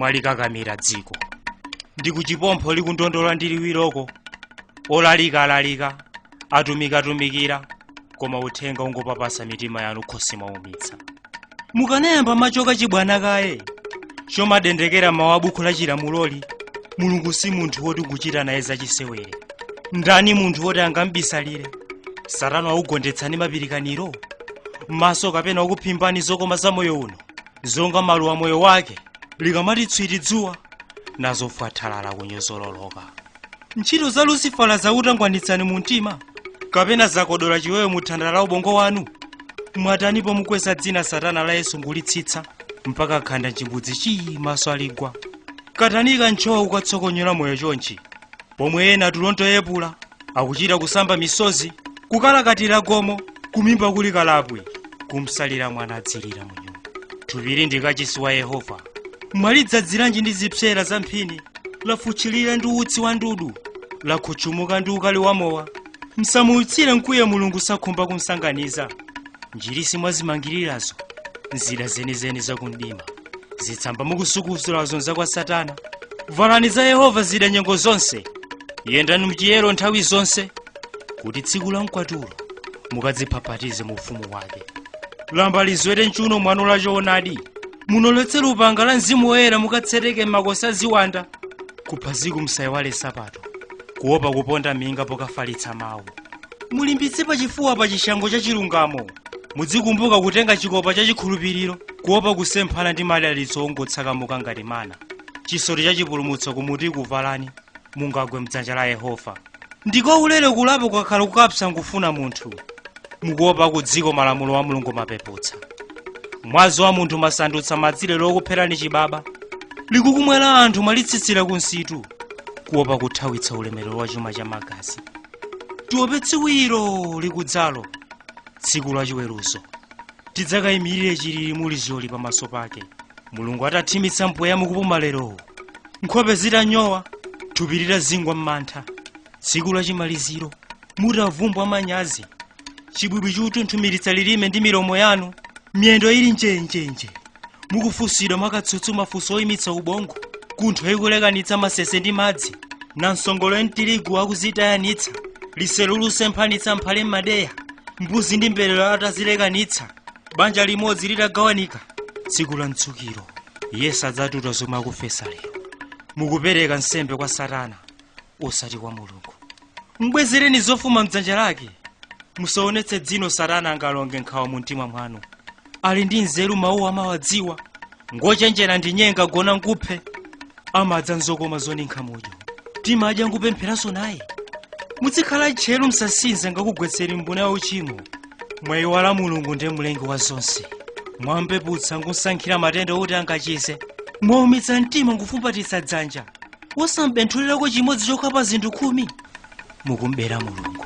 Mwalikakamira dziko ndi kuchipompho likundondola ndi liwiroko. Olalikalalika, atumikatumikira, koma uthenga ungopapasa mitima yanu khosi mwaumitsa. Mukanayamba machoka chibwana kaye chomadendekera mawu a buku la chilamuloli. Mulungu si munthu woti kuchita naye zachisewere. Ndani munthu woti angambisalire? Satana wakugonjetsani mapirikaniro maso kapena wakuphimbani zokoma za moyo uno, zonga maluwa moyo wake likamati tswiri dzuwa nazo fwathalala kunyozololoka. Ntchito za Lusifala zakutangwanitsani mu mtima kapena zakodola chiwewe mu thandala la ubongo wanu. Mwatanipo mukweza dzina Satana la Yesu ngulitsitsa mpaka khanda chimbudzi chii maso aligwa katanika ntchowa kukatsokonyola moyo chonchi, pomwe ena tulonto yepula akuchita kusamba misozi, kukalakatira gomo, kumimba kuli kalapwi, kumsalira mwana adzilira mu nyumba. Thupili ndi kachisi wa Yehova. Mwalidzadziranji ndi zipsera za mphini, lafutchilira ndi utsi wa ndudu, lakhutchumuka ndi ukali wa mowa. Msamuutsire mkwiyo Mulungu sakhumba kumsanganiza. Njirisi mwazimangirirazo nzira zenizeni zakumdima, zitsamba mukusukuzulazo nza kwa Satana. Valani za Yehova zida nyengo zonse, yendani mchiyero nthawi zonse, kuti tsiku la mkwatulo mukadziphapatize mu ufumu wake. Lamba lizwere mchuno mwanu la choonadi, munoletse lupanga la Mzimu Woyera, mukatsereke makosi aziwanda. Kuphaziku msayiwale sapato, kuopa kuponda minga pokafalitsa mawu. Mulimbitse pachifuwa pa chishango cha chilungamo, mudzikumbuka kutenga chikopa cha chikhulupiriro, kuopa kusemphana ndi madalitso ongotsakamuka ngati mana. Chisoti cha chipulumutso kumuti kuvalani, mungagwe mdzanja la Yehova. Ndiko ulere kulapa kukakhala kukapsa nkufuna munthu. Mukuopa ku dziko malamulo wa Mulungu mapeputsa. Mwazi wa munthu masandutsa madzilero okupherani chibaba, likukumwera anthu mwalitsitsira ku nsitu, kuopa kuthawitsa ulemerero wa chuma cha magazi. Tiope tsiku ilo likudzalo, tsiku la chiweruzo, tidzakayimirire chilili muli zoli pamaso pake. Mulungu atathimitsa mpweya mukupuma lerowo, nkhope zitanyowa, thupi litazingwa m'mantha, tsiku la chimaliziro mutavumbwa manyazi, chibwibwi chikutunthumiritsa lilime ndi milomo yanu, miyendo ili njenjenje, mukufunsidwa mwakatsutsu mafunso oyimitsa ubongo, kuntho ikulekanitsa masese ndi madzi, na msongolo ya mtirigu akuzitayanitsa, lisero lusemphanitsa mphale m'madeya, mbuzi ndi mberero atazilekanitsa, banja limodzi litagawanika. Tsiku la mtsukiro Yesu adzatuta zomwe akufesa lero. Mukupereka nsembe kwa Satana osati kwa Mulungu. Mbwezereni zofuma mdzanja lake. Musaonetse dzino Satana angalonge nkhawa mu mtima mwanu. Ali ndi nzeru, mawu amawadziwa, ngochenjera ndi nyenga gona nkuphe, amadza nzokoma zoninkha mudyo, timadya nkupempheranso naye. Muzikhala tcheru, msasinze ngakugwetseri mbuna ya uchimo. Mwayiwala Mulungu ndiye mlengi wa zonse. Mwampeputsa nkusankhira matenda oti angachize. Mwaumitsa mtima nkufumbatitsa dzanja, wosambenthulirako chimodzi chokha pa zinthu 10. Mukumbera Mulungu.